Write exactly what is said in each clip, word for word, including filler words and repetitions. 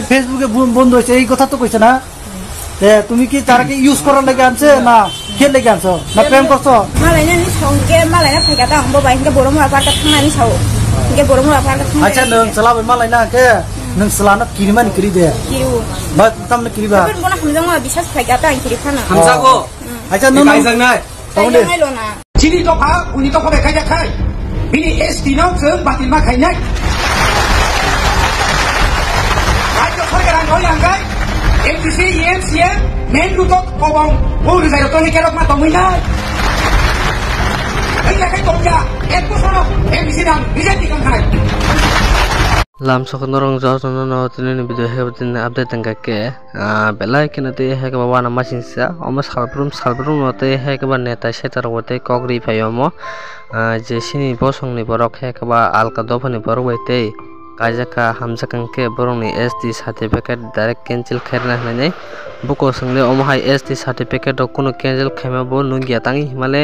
Facebook-e বন-, বন্ধ হয়েছে, এই কথা তো কইছে না? তে তুমি কি তারাকে ইউজ করার লাগি আনছে না খেয়ে লাগি আনছো না প্রেম করছো? Malai nani song ke malai na phaika ta ang bo bai hinke borok mura parka thang nani sao. Hinke borok mura parka thang. Acha nani nwng sao. Chwla bai malai na khe nwng chwla no kiri mani kiri de. Kiri. Ba tam no kiri ba. Bono hamjak ma bisas phaika ta ang kiri khana. Hamjago. Acha nwng. Kaijaknai. Tamo de. Chini dopha, uni dopha bai khaijak khai. Bini S T no chwng batil ma khainai. Rajya sarkar ang hoi ang kai. M D C, E M, C M, main road o kobong, bo rijai rok toni kerok ma tongwi nai. Hoi ya kai tongya, ek bosor M D C nang B J P kang khai. Lam sokno rong jotono no tini ni video hebo tini update tangka ke. Ah, belai kheno tei hai khe ba uanamasingcha, omo salbrum salbrum no tei hai khe ba neta seta rok bo tei kok ri phai omo. Ah, je chini bosong ni borok hai khe ba alka dopha ni borok bai tei kaijak kha, hamjak kha hwnkhe borok ni S T certificate direct cancel khairna hinwi buko swngli, omo hai S T certificate rok kunu cancel khaima bo nukya, tangwi himale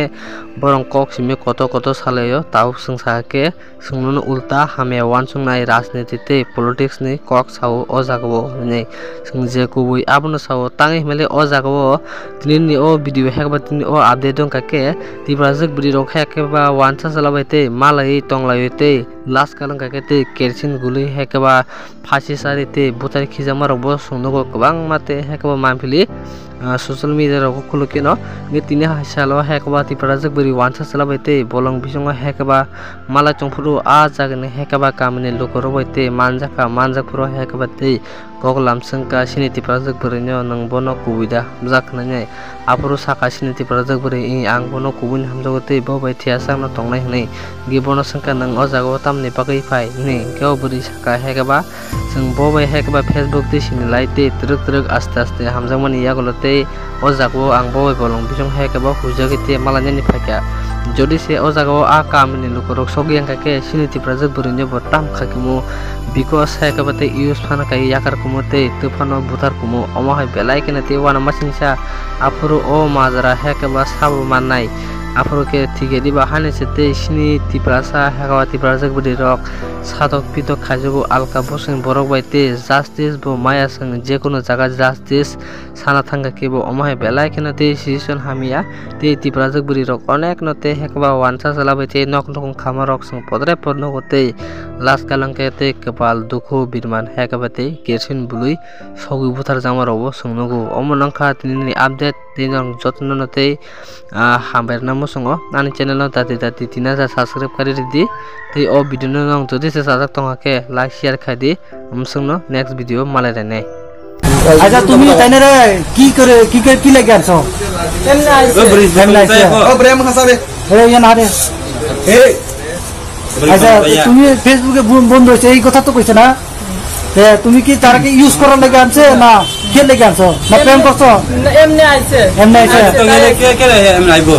borok kok simi koto koto salai o, tabuk swngsa khe. Chwngno ulta hamya uansuknai rajniti tei politics ni kok sao o jagao hinwi chwng je kubui abono sao, tangwi himle o jagao tini ni o video hai khe ba tini o update wngkha khe Tiprajwk bwrwi rok hai khe ba uansa chwla bai tei malaiwi tonglaiwi tei last kal wngkha khe tei kerosene gului hai khe ba phasi sari tei bwthai khijakma rok bo chwng nugo kwbangma tei hai khe ba manphili. Ah, social media rok khuluk khe no, nge tini hai salo hai khe ba Tiprajwk bwrwi uansa chwla bai tei bolong bisingo hai khe ba malai chongphuru ah jagani hai khe ba kamini lukurok bai tei manjakha, manjakphuru hai khe ba tei kok lamswngkha chini Tiprajwk bwrwino nwng bono kubui da hamjak hinwi. Aphuru sakha chini Tiprajwk bwrwi, "Ih, ang bono kubuino hamjago tei bo bai thiyasakno tongnai," hinwi. Hwnkhe bono swngkha, "Nwng o jagao tamni bagwi phai?" hinwi. Hwnkhe o bwrwi sakha hai khe ba, Chwng bo bai hai khe ba Facebook tei sini lai tei twrwk twrwk aste aste hamjakmani yagulo tei o jagao ang bo bai bolong bising hai khe ba huijagwi tei malainani phaikha. Jodi se o jagao a kamini lukurok sogwi wngkha khe chini Tiprajwk bwrwino bo tam kha kumu, because hai khe ba tei use phano kai yakar kumu tei tei phano buthar kumu, omo hai belai kheno tei uanamasingcha aphuru o majra hai khe ba sabo mannai. Aphuru khe thikhe diba hani se tei chini Tiprasa hai khe ba Tiprajwk bwrwirok satok pitok khaijago alka bosongni borok bai tei justice bo maya chwng jekunu jaga justice sana thangkha kebo omo hai belai kheno tei decision hamya tei Tiprajwk bwrwi rok onek no tei hai khe ba uansa chwla bai tei nok nokong khama rok chwng podre pod nugo tei last kalang khe tei kwpal dukhu birman hai khe ba tei kerosene bului sogwi buthar jakma rok bo chwng nugo omo nangkha tini ni update tei norok jotono no tei ah, hambai rwna muchungo ani channel no dati dati tina ja subscribe kari ridi tei o video no nong jodi se chajak tongkha khe like share khai di, mwswkno next video malai rwnai. আচ্ছা, তুমি তাইনারে কি করে, কি করে, কি লেগে আনছো? এমনি আইছে। এমনি আইছে। ও, ব্রেম হাসাবে। এ, ইয়ে না রে। এই। আচ্ছা, তুমি Facebook-এ বন-, বন্ধ হয়েছে, এই কথা তো কইছে না? এ, তুমি কি তারাকে ইউজ করার লেগে আনছে না কে লেগে আনছো? না প্রেম করছো? না, এমনি আইছে। এমনি আইছে? আইছে। তো কে, কে, কে, এমনি আইবো?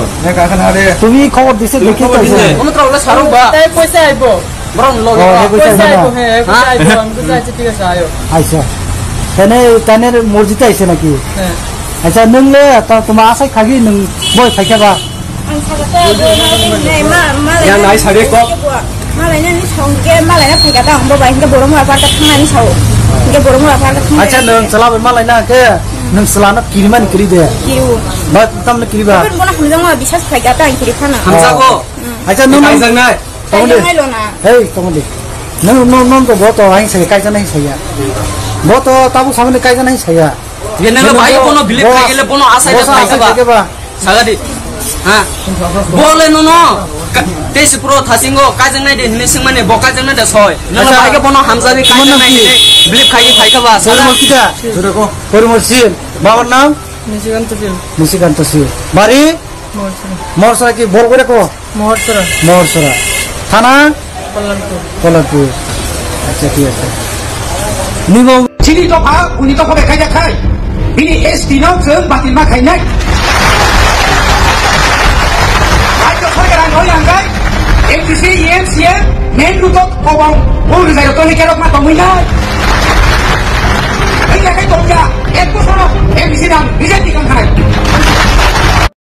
তুমি খবর দিছে, তুমি দেখি খবর তো দিছে? আইছে। কোনো তো ওগুলো সারুক বা। তাই কইছে আইবো। বরং লগে ও, বা। হে কইছে কইছে আইছে না? আইবো, হ্যাঁ, কইছে হ্যাঁ? আইবো, আমি কইছে আইছে, ঠিক আছে, আয়ো। আইছে। তানে, তানের মসজিদে আইছে নাকি? হ্যাঁ। আচ্ছা, নংলে, তা তোমার আশায় খাগি নং বই খাইকে বা? Ang sakata bo nai nai ma ma. Ya, nai sabe ko. Malai nani song ke malai na phai kata ang bo bai hingke borok mura parka thang nani sao. Hingke borok mura parka thang. Acha nani nung sao. Sela bai malai na ke nung sela no kiri mani kiri de. Kiru. Ba tam no kiri ba. Tapi bono hamjang ma bisas phai kata ang kiri khana. Hamjago. Hmm. Acha nung nung. Kaijang nai. Kaijang nai lo na. Hei, tong de. Nung nung nung to bo to ang sai kaijang nai sai ya. Bo to tabu samani kaijang nai sai ya. Ye nang bai bono believe khai gele bono asai da khai ba. Sagadi. Ha. Bole no no. Tesi pro thasingo kajang nai de hini singmane bo kajang nai de soi. No no bai ke bono hamjabi kajang nai de. Believe khai khai ka ba. Porimor kita? Porimor Sil. Babar nam? Nishikanta Sil. Nishikanta Sil. Bari? Morsara. Morsara ki bor kore ko? Morsara. Morsara. Thana? Kollanpur. Kollanpur. Acha, thik ase. Nibo chini dopha, uni dopha bai khaijak khai. Bini S T no chwng batil ma khainai. Rajya sarkar ang hoi ang khai. M D C, E M, C M, main road o kobong, bo rijai rok toni kerok ma tongwi nai. Hingya khai tongya, ek bosor M D C nang B J P kang khai.